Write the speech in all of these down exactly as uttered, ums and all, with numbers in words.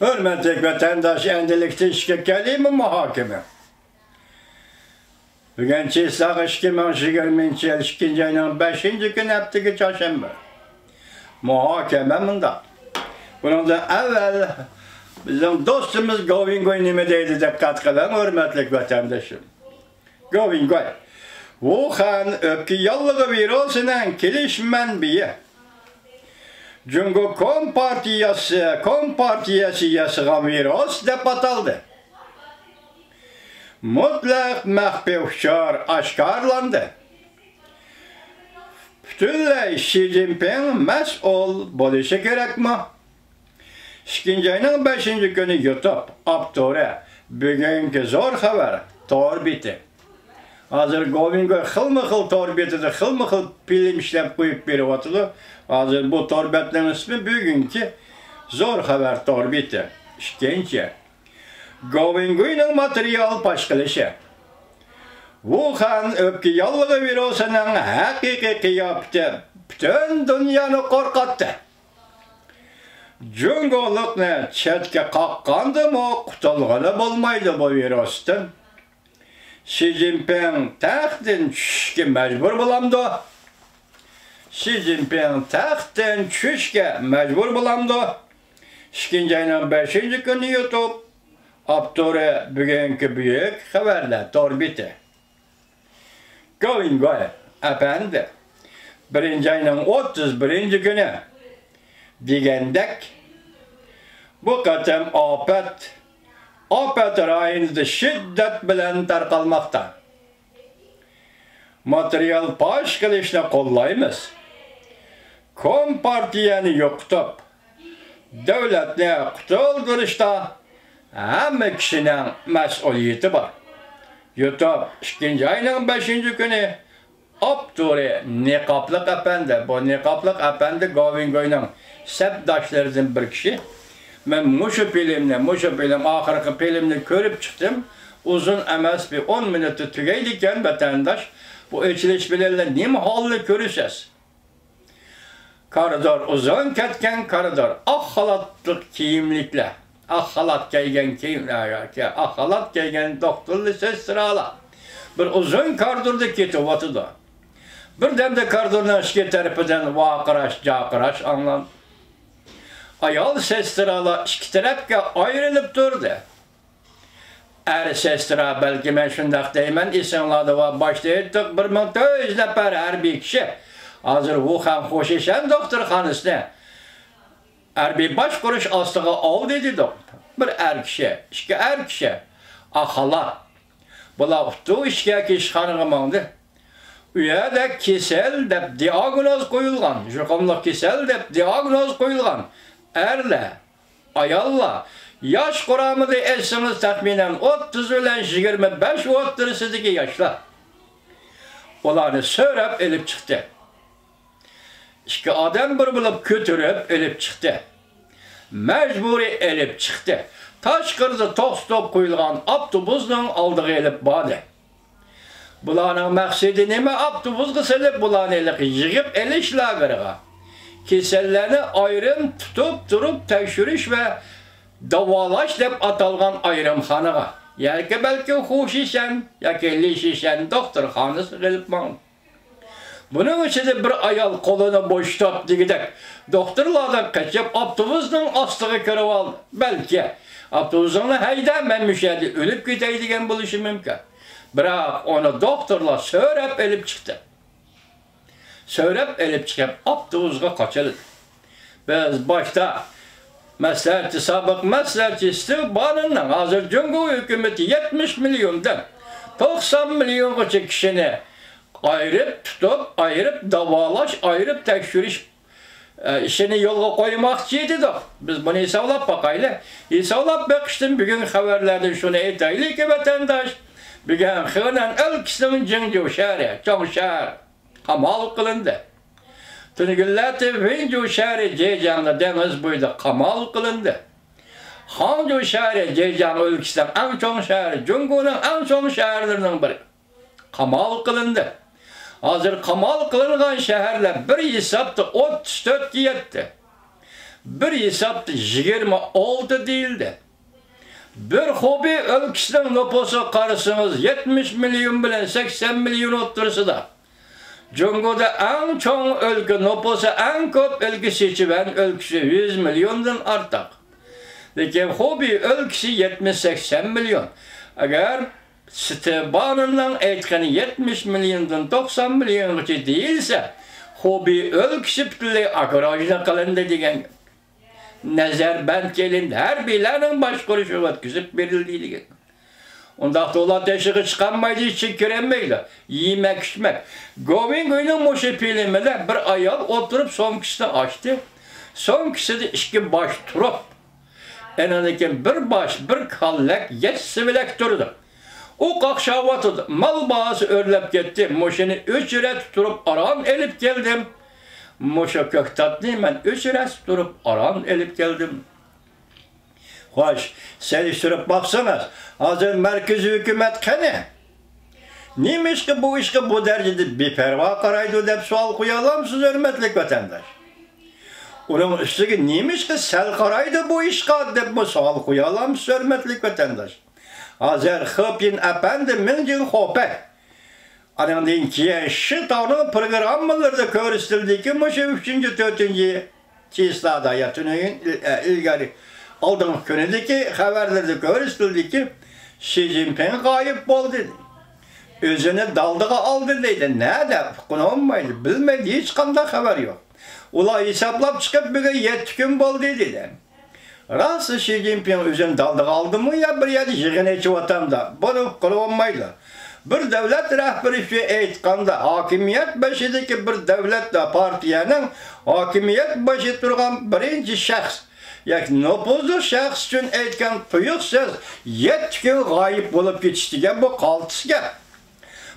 ھۆرمەتلىك ۋەتەنداش، ئەمدىلىكتە ئىككى كەلىمە مۇھاكىمە. بۈگۈن چېسلاق ئىككى مىڭ يىگىرمىنچى يىل ئىككىنچى ئاينىڭ بەشىنچى كۈنى، ھەپتىگە چارشەنبە. مۇھاكىمە مۇنداق. بۇنىڭدىن ئەۋۋەل بىزنىڭ دوستىمىز گوۋىنگوي نېمە دەيدۇ، دىققەت قىلىڭ، ھۆرمەتلىك ۋەتەندىشىم. گوۋىنگوي، ۋۇخەن ئۆپكە ياللۇغى ۋىرۇسىنىڭ كېلىش مەنبىيى جۇڭگو كومپارتىيەسى، كومپارتىيەسى ياسىغان ۋىرۇس دەپ ئاتالدى. مۇتلەق مەخپىي ئۇچۇر ئاشكارىلاندى. پۈتۈنلەي شى جىنپىڭ مەسئۇل بولۇشى كېرەكمۇ؟ ئىككىنچى ئاينىڭ بەشىنچى كۈنى يۇتۇپ، ئاپتورى بۈگۈنكى زور خەۋەر تور بېتى. ھازىر گوۋىنگوي خىلمۇ خىل تور بېتىدە خىلمۇ خىل فىلىم ئىشلەپ قويۇپ بېرىۋاتىدۇ. ھازىر بۇ تور بەتنىڭ ئىسمى بۈگۈنكى زور خەۋەر تور بېتى. ئىككىنچى، گوۋىنگوينىڭ ماتېرىيال پاش قىلىشى. ۋۇخەن ئۆپكە ياللۇغى ۋىرۇسىنىڭ ھەقىقىي قىياپىتى پۈتۈن دۇنيانى قورقاتتى. جۇڭگولۇقنى چەتكە قاققاندىمۇ قۇتۇلغىلى بولمايدۇ بۇ ۋىرۇستىن. شى جىنپىڭ تەختتىن چۈشۈشكە مەجبۇر بولامدۇ؟ شى جىنپىڭ تەختتىن چۈشۈشكە مەجبۇر بولامدۇ؟ ئىككىنچى ئاينىڭ بەشىنچى كۈنى يۇتۇپ، ئاپتورى بۈگۈنكى بۈيۈك خەۋەرلەر تور بېتى. گوۋىنگوي ئەپەندى، بىرىنچى ئاينىڭ ئوتتۇز بىرىنچى كۈنى دېگەندەك، بۇ قېتىم ئاپەت، ئاپەت رايونىدا شىددەت بىلەن تارقالماقتا. ماتېرىيال پاش قىلىشنى قوللايمىز. كومپارتىيەنى يوقىتىپ، دۆلەتنى قۇتۇلدۇرۇشتا ھەممە كىشىنىڭ مەسئۇلىيىتى بار. يۇتۇپ ئىككىنچى ئاينىڭ بەشىنچى كۈنى ئاپتورى نىقابلىق ئەپەندى. بۇ نىقابلىق ئەپەندى گوۋىنگوينىڭ سەپداشلىرىدىن بىر كىشى. مەن مۇشۇ فىلىمنى، مۇشۇ فىلىم، ئاخىرقى فىلىمنى كۆرۈپ چىقتىم. ئۇزۇن ئەمەس، بىر ئون مىنۇتتا تۈگەيدىكەن، ۋەتەنداش. بۇ ئېچىلىش بىلەنلا نېمە ھالنى كۆرىسىز؟ كارىدور، ئۇزۇن كەتكەن كارىدور، ئاق خالاتلىق كىيىملىكلەر، ئاق خالات كىيگەن كىيىم، ئاق خالات كىيگەن دوختۇرلار، سېسترالار بىر ئۇزۇن كارىدوردا كېتىۋاتىدۇ. بىردەمدە كارىدورنىڭ ئىچكى تەرىپىدىن ۋارقىراش، جارقىراش ئاڭلاندى. ئايال سېسترالار ئىككى تەرەپكە ئايرىلىپ تۇردى. ئەر سېسترا، بەلكى مەن شۇنداق دەيمەن، ئېسىڭلاردا بار، باشتا ئېيتتۇق، بىر مىڭ تۆت يۈز نەپەر ھەربىي كىشى ھازىر ۋۇخەن خۇشىشەن دوختۇرخانىسىنى ھەربىي باشقۇرۇش ئاستىغا ئالدى دېدۇق. بىر ئەر كىشى، ئىككى ئەر كىشى، ئاق خالات. بۇلار ئۇتۇق ئىچكەكى ئىشخانىغا ماڭدى. ئۇ يەردە كېسەل دەپ دىئاگنوز قويۇلغان، يۇقۇملۇق كېسەل دەپ دىئاگنوز قويۇلغان ئەرلەر، ئاياللار، ياش قۇرامىدا ئېيتسىڭىز تەخمىنەن ئوتتۇز بىلەن يىگىرمە بەش ئوتتۇرىسىدىكى ياشلار. ئۇلارنى سۆرەپ ئېلىپ چىقتى. ئىككى ئادەم بىر بولۇپ كۆتۈرۈپ ئېلىپ چىقتى. مەجبۇرىي ئېلىپ چىقتى. تاشقىرىدا توختىتىپ قويۇلغان ئاپتوبۇسنىڭ ئالدىغا ئېلىپ باردى. بۇلارنىڭ مەقسىتى نېمە؟ ئاپتوبۇسقا سېلىپ، بۇلارنى ھېلىقى يىغىپ ئېلىش لاگېرىغا، كېسەللەرنى ئايرىم تۇتۇپ تۇرۇپ تەكشۈرۈش ۋە داۋالاش دەپ ئاتالغان ئايرىمخانىغا، ياكى بەلكى خۇشىشەن ياكى لىشىشەن دوختۇرخانىسىغا ئېلىپ ماڭدى. بۇنىڭ ئىچىدە بىر ئايال قولىنى بوشىتىپ دېگۈدەك دوختۇرلاردىن قېچىپ ئاپتوبۇسنىڭ ئاستىغا كىرىۋالدى. بەلكى ئاپتوبۇسۇڭنى ھەيدە، مەن مۇشۇ يەردە ئۆلۈپ كېتەي دېگەن بولۇشى مۇمكىن. بىراق ئۇنى دوختۇرلار سۆرەپ ئېلىپ چىقتى. سۆرەپ ئېلىپ چىقىپ ئاپتوبۇسقا قاچىلىدى. بىز باشتا مەسلىھەتچى، سابىق مەسلىھەتچى ستىۋ باننېننىڭ ھازىر جۇڭگو ھۆكۈمىتى يەتمىش مىليوندىن توقسان مىليونغىچە كىشىنى ئايرىپ تۇتۇپ، ئايرىپ داۋالاش، ئايرىپ تەكشۈرۈش، ئە، ئىشىنى يولغا قويماقچى دېدۇق. بىز بۇنى ھېسابلاپ باقايلى. ھېسابلاپ بېقىشتىن بۈگۈنكى خەۋەرلەردىن شۇنى ئېيتايلىكى، ۋەتەنداش، بۈگۈن خېنەن ئۆلكىسىنىڭ جىڭجۇ شەھىرى، چوڭ شەھەر، قامال قىلىندى. تۈنۈگۈنلەردە ۋېنجۇ شەھىرى جېجياڭدا دېڭىز بويىدا قامال قىلىندى. خاڭجۇ شەھىرى جېجياڭ ئۆلكىسىنىڭ ئەڭ چوڭ شەھىرى، جۇڭگونىڭ ئەڭ چوڭ شەھەرلىرىنىڭ بىرى. قامال قىلىندى. ھازىر قامال قىلىنغان شەھەرلەر بىر ھېسابتا ئوتتۇز تۆتكە يەتتى. بىر ھېسابتا يىگىرمە ئالتە دېيىلدى. بىر خۇبېي ئۆلكىسىنىڭ نوپۇسىغا قارىسىڭىز، يەتمىش مىليون بىلەن سەكسەن مىليون ئوتتۇرىسىدا. جۇڭگودا ئەڭ چوڭ ئۆلكە، نوپۇسى ئەڭ كۆپ ئۆلكە سىچۈەن ئۆلكىسى، يۈز مىليوندىن ئارتۇق. لېكىن خۇبېي ئۆلكىسى يەتمىش سەكسەن مىليون. ئەگەر ستېۋاننىڭ ئېيتقىنى يەتمىش مىليوندىن توقسان مىليونغىچە دېيىلسە، خۇبېي ئۆلكىسى پۈتۈنلەي ئاگراژنى قىلىندى دېگەن گەپ. نەزەربەند قىلىندى، ھەربىيلەرنىڭ باشقۇرۇشىغا ئۆتكۈزۈپ بېرىلدى دېگەن. ئۇنداقتا ئۇلار تېشىغا چىقالمايدۇ، ئىچىگە كىرەلمەيدۇ. يېمەك، ئىچمەك. گوۋېنگۇينىڭ مۇشۇ فىلىمىدە بىر ئايال ئولتۇرۇپ سومكىسىنى ئاچتى. سومكىسىدا ئىككى باش تۇرۇپ، ئېنىڭدىن كېيىن بىر باش، بىر كاللەك، يەتتە سېۋىلەك تۇرىدۇ. ئۇ قاقشاۋاتىدۇ. مال باھاسى ئۆرلەپ كەتتى. مۇشۇنى ئۆچرەتتە تۇرۇپ ئاران ئېلىپ كەلدىم. مۇشۇ كۆكتاتنى مەن ئۆچرەتتە تۇرۇپ ئاران ئېلىپ كەلدىم. خوش، سېلىشتۇرۇپ باقسىڭىز، ھازىر مەركىزىي ھۆكۈمەت قېنى؟ نېمىشقا بۇ ئىشقا بۇ دەرىجىدە بىپەرۋا قارايدۇ دەپ سوئال قويالامسىز، ھۆرمەتلىك ۋەتەنداش؟ ئۇنىڭ ئۈستىگە نېمىشقا سەل قارايدۇ بۇ ئىشقا دەپمۇ سوئال قويالامسىز، ھۆرمەتلىك ۋەتەنداش؟ ھازىر خېپىن ئەپەندى مىڭجىڭ خوپەي، ئانىڭدىن كېيىن شىتاۋنىڭ پروگراممىلىرىدا كۆرسىتىلدىكى، مۇشۇ ئۈچىنچى، تۆتىنچى چىسلادا يا تۈنۈگۈن ئىل-، ئە، ئىلگىرى ئالدىنقى كۈنىدىكى خەۋەرلىرىدە كۆرسىتىلدىكى، شى جىنپىڭ غايىب بولدى. ئۆزىنى دالدىغا ئالدى دەيدۇ. نەدە؟ ئۇققىنى بولمايدۇ، بىلمەيدۇ، ھېچقانداق خەۋەر يوق. ئۇلار ھېسابلاپ چىقىپ، بۈگۈن يەتتە كۈن بولدى دېدى. راست، شى جىنپىڭ ئۆزىنى دالدىغا ئالدىمۇ يا بىر يەردە يىغىن ئېچىۋاتامدا؟ بۇنى ئۇققىلى بولمايدۇ. بىر دۆلەت رەھبىرى ئۈچۈن ئېيتقاندا، ھاكىمىيەت بېشىدىكى بىر دۆلەت، پارتىيەنىڭ ھاكىمىيەت بېشىدا تۇرغان بىرىنچى شەخس ياكى نوپۇزلۇق شەخس ئۈچۈن ئېيتقان تۇيۇقسىز يەتتە كۈن غايىب بولۇپ كېتىش دېگەن بۇ قالتىس گەپ.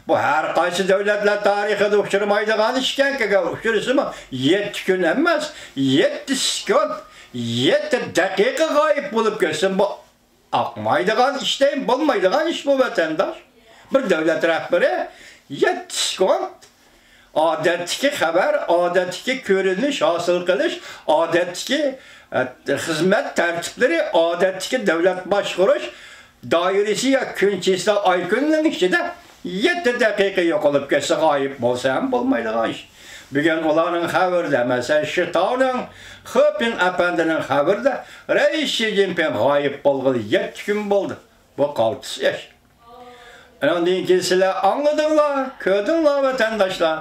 بۇ ھەر قايسى دۆلەتلەر تارىخىدا ئۇچرىمايدىغان ئىشكەن، ئەگەر ئۇچرىسىمۇ يەتتە كۈن ئەمەس، يەتتە سېكۇنت، يەتتە دەقىقە غايىب بولۇپ كەتسىمۇ بۇ ئاقمايدىغان ئىش دەيمەن، بولمايدىغان ئىش بۇ، ۋەتەنداش. بىر دۆلەت رەھبىرى يەتتە سېكۇنت ئادەتتىكى خەۋەر، ئادەتتىكى كۆرۈنۈش ھاسىل قىلىش، ئادەتتىكى، ئە، خىزمەت تەرتىپلىرى، ئادەتتىكى دۆلەت باشقۇرۇش دائىرىسى يا كۈن چىسلا، ئاي كۈننىڭ ئىچىدە يەتتە دەقىقە يوقىلىپ كەتسە، غايىب بولسا ھەم بولمايدىغان ئىش. بۈگۈن ئۇلارنىڭ خەۋىرىدە، مەسىلەن، شىتاۋنىڭ، خېپىن ئەپەندىنىڭ خەۋىرىدە، رەئىس شى جىنپىڭ غايىب بولغىلى يەتتە كۈن بولدى. بۇ قالتىس ئىش. ئاندىن كېيىن سىلەر ئاڭلىدىڭلار، كۆردۈڭلار، ۋەتەنداشلار.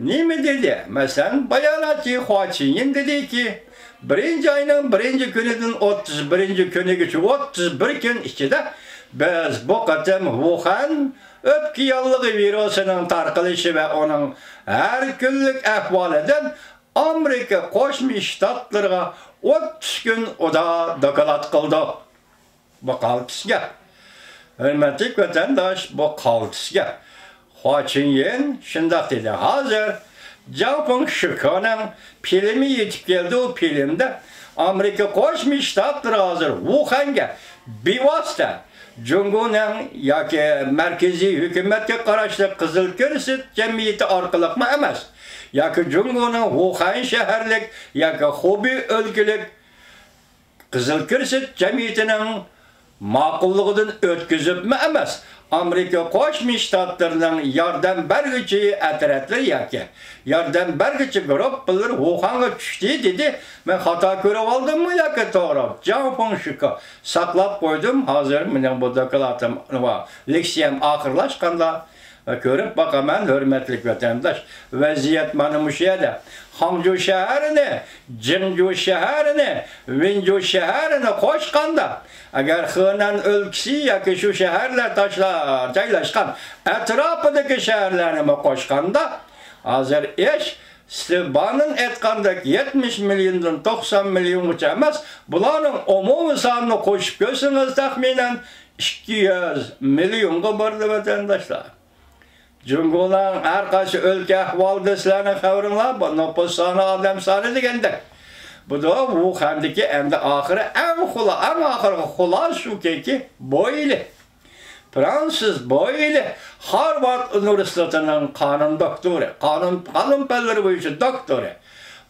نېمە دېدى؟ مەسىلەن، باياناتچى خۇا چىنيىن دېدىكى، بىرىنچى ئاينىڭ بىرىنچى كۈنىدىن ئوتتۇز بىرىنچى كۈنىگىچە ئوتتۇز بىر كۈن ئىچىدە بىز بۇ قېتىم ۋۇخەن ئۆپكە ياللۇغى ۋىرۇسىنىڭ تارقىلىشى ۋە ئۇنىڭ ھەر كۈنلۈك ئەھۋالىدىن ئامېرىكا قوشما شتاتلىرىغا ئوتتۇز كۈن ئۇدا دوكلات قىلدۇق. بۇ قالتىس گەپ. ھۆرمەتلىك ۋەتەنداش، بۇ قالتىس گەپ. خۇا چىنيىن شۇنداق دېدى. ھازىر جاڭ فېڭ شىكېنىڭ فىلىمى يېتىپ كەلدى. ئۇ فىلىمدە ئامېرىكا قوشما شتاتلىرى ھازىر ۋۇخەنگە بىۋاسىتە جۇڭگونىڭ ياكى مەركىزىي ھۆكۈمەتكە قاراشلىق قىزىل كىرېست جەمئىيىتى ئارقىلىقمۇ ئەمەس، ياكى جۇڭگونىڭ ۋۇخەن شەھەرلىك ياكى خۇبېي ئۆلكىلىك قىزىل كىرېست جەمئىيىتىنىڭ ماقۇللۇقىدىن ئۆتكۈزۈپمۇ ئەمەس، ئامېرىكا قوشما شتاتلىرىنىڭ ياردەم بەرگۈچى ئەترەتلىرى ياكى ياردەم بەرگۈچى گۇرۇپپىلىرى ۋۇخەنگە چۈشتى دېدى. مەن خاتا كۆرۈۋالدىممۇ ياكى توغرا؟ جاڭ فېڭ شىكې ساقلاپ قويدۇم. ھازىر مېنىڭ بۇ دوكلاتىم، لېكسىيەم ئاخىرلاشقاندا، كۆرۈپ باقىمەن، ھۆرمەتلىك ۋەتەنداش. ۋەزىيەت مانا مۇشۇ يەردە. خاڭجۇ شەھىرىنى، جىڭجۇ شەھىرىنى، ۋېنجۇ شەھىرىنى قوشقاندا، ئەگەر خېنەن ئۆلكىسى ياكى شۇ شەھەرلەر تاشلا-، جايلاشقان ئەتراپىدىكى شەھەرلەرنىمۇ قوشقاندا، ھازىر ئىش ستېۋ باننون ئېيتقاندەك يەتمىش مىليوندىن توقسان مىليونغىچە ئەمەس، بۇلارنىڭ ئومۇمىي سانىنى قوشۇپ كۆرسىڭىز، تەخمىنەن ئىككى يۈز مىليونغا بارىدۇ، ۋەتەنداشلار. جۇڭگونىڭ ھەر قايسى ئۆلكە ئەھۋالىدا سىلەرنىڭ خەۋىرىڭلار بار، نوپۇس سانى، ئادەم سانى دېگەندەك. بۇ دا ۋۇخەندىكى ئەمدى ئاخىرى ئەڭ خۇلا-، ئەڭ ئاخىرقى خۇلاسە شۇكى، بويلى. فرانسىس بويلى، خارۋارد ئۇنىۋېرسىتېتىنىڭ قانۇن دوكتورى، قانۇن، قانۇن پەنلىرى بويىچە دوكتورى.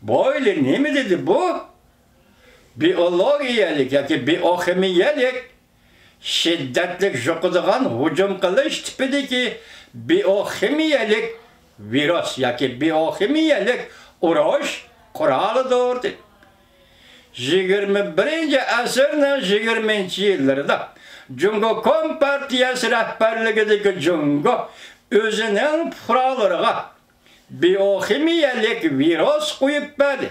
بويلى نېمە دېدى بۇ؟ بىئولوگىيەلىك ياكى بىئوخىمىيەلىك شىددەتلىك يۇقىدىغان ھۇجۇم قىلىش تىپىدىكى بىئوخىمىيەلىك ۋىرۇس ياكى بىئوخىمىيەلىك ئۇرۇش قورالىدۇر، دېدى. يىگىرمە بىرىنچى ئەسىرنىڭ يىگىرمىنچى يىللىرىدا جۇڭگو كومپارتىيەسى رەھبەرلىكىدىكى جۇڭگو ئۆزىنىڭ پۇقرالىرىغا بىئوخىمىيەلىك ۋىرۇس قويۇپ بەردى.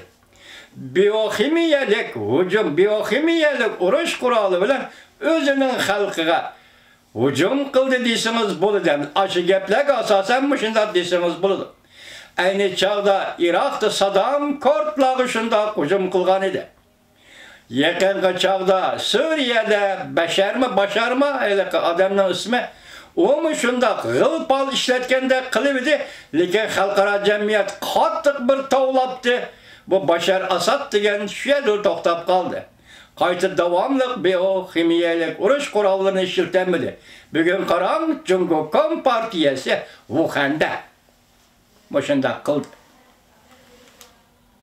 بىئوخىمىيەلىك ھۇجۇم، بىئوخىمىيەلىك ئۇرۇش قورالى بىلەن ئۆزىنىڭ خەلقىگە ھۇجۇم قىلدى دېسىڭىز بولىدۇ. ئەمدى ئاشۇ گەپلەرگە ئاساسەن مۇشۇنداق دېسىڭىز بولىدۇ. ئەينى چاغدا ئىراقتا سادام كۇردلارغا شۇنداق ھۇجۇم قىلغان ئىدى. يېقىنقى چاغدا سۈرىيەدە بەشەرمۇ، باشارمۇ ھېلىقى ئادەمنىڭ ئىسمى، ئۇمۇ شۇنداق غىل-پال ئىشلەتكەندەك قىلىۋىدى، لېكىن خەلقئارا جەمئىيەت قاتتىق بىر توۋلاپتى. بۇ باشار ئاساد دېگەن شۇ يەردىلا توختاپ قالدى. قايتا داۋاملىق بىئوخىمىيەلىك ئۇرۇش قوراللىرىنى ئىشلىتەلمىدى. بۈگۈن قاراڭ، جۇڭگو كومپارتىيەسى ۋۇخەندە مۇشۇنداق قىلدى.